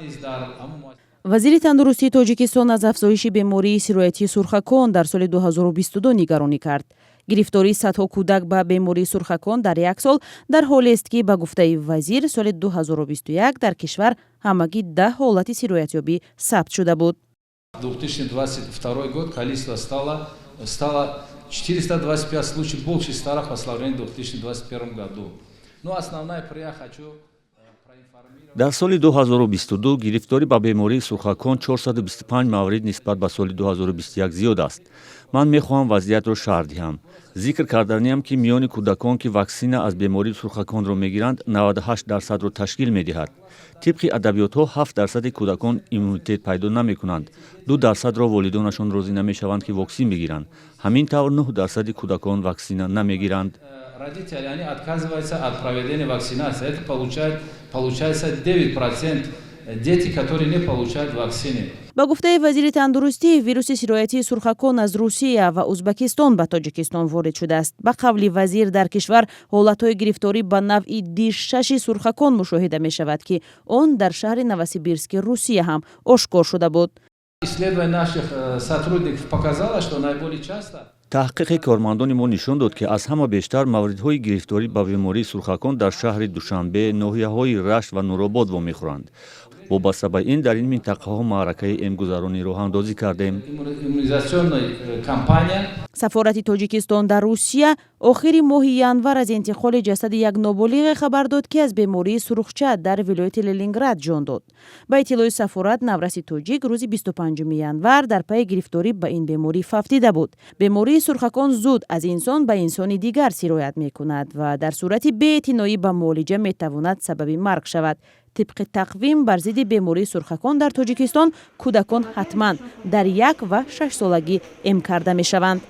Низ дар ҳамун Вазири тандурустии Тоҷикистон аз афзоиши бемории сироятии сурхакон дар соли 2022 нигаронӣ кард. Гирифтории садҳо кӯдак ба бемории сурхакон дар як сол дар ҳолест, ки, ба гуфтаи вазир, соли 2021 дар кишвар ҳамагӣ 10 ҳолати сироятёбӣ сабт шуда буд. 2022 год количество стало 425 случаев больше стало по сравнению с 2021 году. Ну, основная я хочу проинформировать. Дар соли 2022 гирифторӣ ба бемории сурхакон 425 маврид нисбат ба соли 2021 зиёд аст. Ман мехоҳам вазъиятро шарҳ диҳам. Зикр карданиам, ки миёни кӯдакон, ки ваксина аз бемории сурхаконро мегиранд, 98 дарсадро ташкил медиҳад. Тибқи адабиётҳо, 7 дарсади кӯдакон иммунитет пайдо намекунанд, 2 дарсадро волидонашон розӣ намешаванд, ки воксин бигиранд. Ҳамин тавр, 9 дарсади кӯдакон ваксина намегиранд. Родители, они отказываются от проведения вакцинации. Это получается 9% дети, которые не получают вакцины. Ба гуфтаи вазири тандурустӣ, вируси сироятии сурхакон аз Русия ва Узбакистон ба Тоҷикистон ворид шудааст. Ба қавли вазир, дар кишвар ҳолатҳои гирифторӣ ба навъи дишшаши сурхакон мушоҳида мешавад, ки он дар шаҳри Новосибирски Русия ҳам ошкор шуда буд. Исследование наших сотрудников показало, что наиболее часто Таҳқиқи кормандони мо нишон дод, ки аз ҳама бештар мавридҳои гирифторӣ ба бемории сурхакон дар шаҳри Душанбе, ноҳияҳои Рашт ва Нуробод вомехӯранд. Вобаста ба ин, дар ин минтақаҳо маъракаи эмгузаронӣ роҳандозӣ кардем. Иммунизационная кампания. Сафорати Тоҷикистон дар Русия охири моҳи январ аз интиқоли ҷасади як ноболиғе хабар дод, ки аз бемории сурхча дар вилояти Ленинград ҷон дод. Ба иттилои сафорат, навраси тоҷик рӯзи 25 январ дар пайи гирифторӣ ба ин беморӣ фавтида буд. Бемории сурхакон зуд аз инсон ба инсони дигар сироят мекунад ва дар сурати беэътиноӣ ба муолиҷа метавонад сабаби марг шавад. Тибқи тақвим, бар зидди бемории сурхакон дар Тоҷикистон кӯдакон ҳатман дар 1 ва 6 солагӣ эм карда мешаванд.